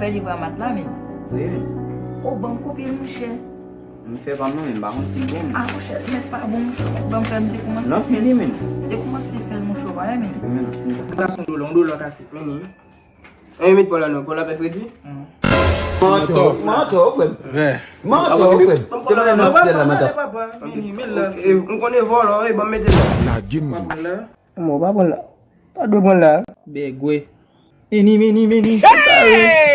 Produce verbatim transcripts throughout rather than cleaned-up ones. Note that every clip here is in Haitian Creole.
Fè li pran mat la, men. Wi, men. O, ban m kopye, monchè. M fè pa m non, men m pa konn si l bon, men. A, monchè, mèt pa bon, monchè, mèt ban m fè, m te kòmanse fè l. Non, fini, men. M te kòmanse fè l, monchè, w pa wè, men. Men, non, fini. Gason dolo, yon dolo kase, men. An, met pòl la non, pòl la pè fredi. Mantò, mantò, frè m. Mantò, frè m. Te mande nan sitèl la, mantò. Papa, vini, men la. E, m konnen vòlò, e, ban m mete la. Lage m. Pa pran la. Mwen pa pran la. Pa dwe pran la. Bègwè. Meni, meni, meni.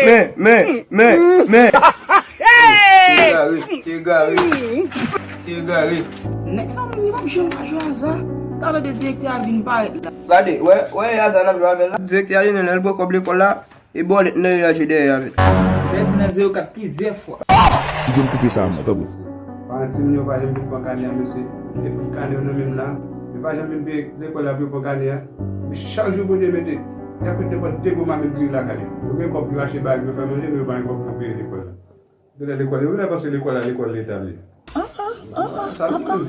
Men, men, men, men. Se egare, se egare. Se egare. Nèg sa menm li p ap janm pa jwe aza. Talè de direktè a vin parèt la. Gade, wè, wè aza n ap jwe avè l la. Direktè a li nan l pran kòb lekòl la. E bòlèt nan li al jwe dèyè avè l. Pèdi nan zewo kat plizyè fwa. Ti John koupe sa a mwen, tanpri. Paran ti moun yo pa janm vin pran kanè a, mesye. Epi kanè yo nan men m la. Yo pa janm vin peye lekòl la pou yo pran kanè a. Epi chak jou Bondye mete, y ap met nenpòt de gwo mamit diri lakay yo. Yo gen kòb pou yo achte bagay pou yo fè manje, men yo pa gen kòb pou yo peye lekòl la. Genlè lekòl yo, genlè panse lekòl la, lekòl leta l ye. Sa nou menm.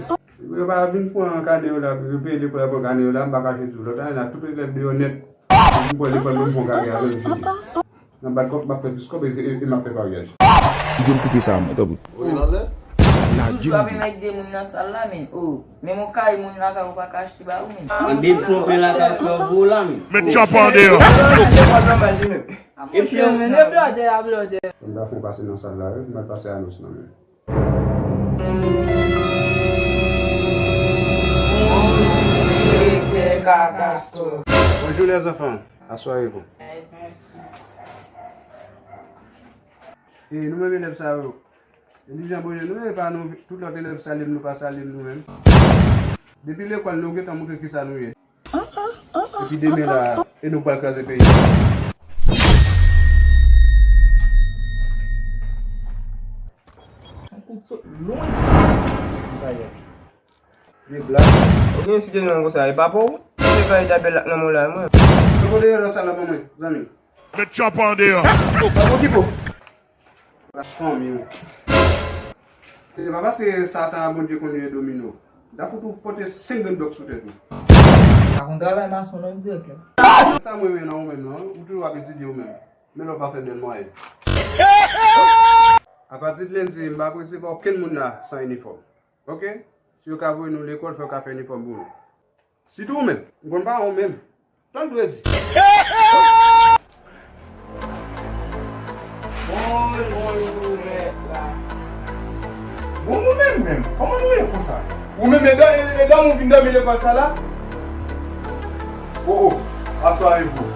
Yo pa vin pran kanè yo la, yo peye lekòl la, pran kanè yo la, m pa kache di w. Lòt ane la, tout elèv deyò nèt. Pou m pran lekòl, pou m pran kanè avè m fini. Nan bat kòb, m ap fè plis kòb e, e, e m ap fè paryaj. Ti John koupe sa a mwen, tanpri. Wi, nan lè. Lage m. Ou frape m avèk de moun nan sal la, men. O, menm yon kay moun lakay ou pa ka achte ba ou, men. Enben, pwòp lakay fè w vo la, men. Met chòp an deyò. Epi men, men blòdè a, blòdè. M ta fè pase nan sal la, wi, m al pase anons nan men. Bonjour les enfants, asseyez-vous. E nou menm elèv sa yo, e li jan bonjou nou, e pa nou, tout lòt elèv salye m, nou pa salye m nou menm. Depi lekòl nou gentan montre kisa nou ye. Epi demen la, e nou pral kraze peyi a. Yon kout sot lwen. Li blag. Ou gen site non konsa, e papa w? Se kay dabèl ak nan mwen la, mwen. Se kote yo nan sal la ban mwen, zanmi. Met chòp an deyò. Papa w ki po? Fanmi w. Se pa paske Satan a Bondye konnen domino. Dafou tou pote senk grenn blòk sou tèt ou. Pa konn travay mason non, direktè. Sa mwen renmen nan ou menm non, ou toujou ap etidye ou menm. Men lè w pa fè bèl mwayen. Apati de lendi, m pa ap resevwa okenn moun la san inifòm. Oke? Si yo ka voye nou lekòl, fò yo ka fè inifòm pou nou. Sitou ou menm, m konn pa ou menm. Tan dwe di. Bonjou, mèt la. Bon, ou menm menm, kòman nou ye konsa? Ou menm, e dòmi, e dòmi ou vin dòmi lekòl sa la? O, o, asware vou.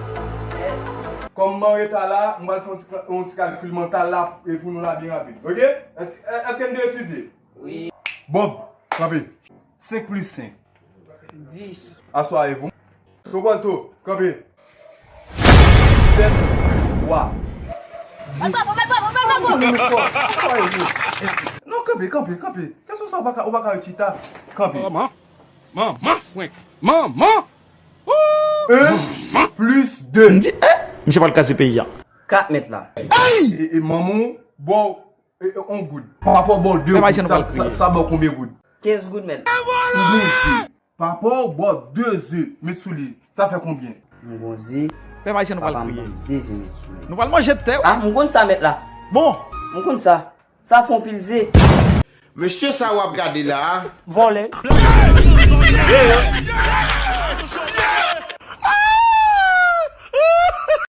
Kòm m an reta la, m pral fè yon ti, yon ti kalkil mantal la, e pou nou la byen rapid, oke? Èske, èske n te etidye? Wi. Bob, kanpe. Senk plis senk. Dis. Asware vou. Tobalto, kanpe. Sèt plis twa. Dis. Asware vou. Non, kanpe, kanpe, kanpe. Kèsyon sa ou pa ka, ou pa ka ret chita. Kanpe. Manman. Manman, frenk. Manman. Woo! En plis de. M di, eh, misye pral kraze peyi a. Kat mèt la. E, e manman w ba w E, e, on goud. Papa w ba w de goud. Sa, sa, sa ba w konbyen goud? Kenz goud, mèt. Ou bon ze. Papa w ba w de ze. Met sou li. Sa fè konbyen? M bon ze. Pèp ayisyen, nou pral kriye. Papa m ba m de ze, met sou li. Nou pral manje tè, wi. A, m konn sa, mèt la. Bon. M konn sa. Sa fè on pil ze. Mesye sa w ap gade la a. Vòlè.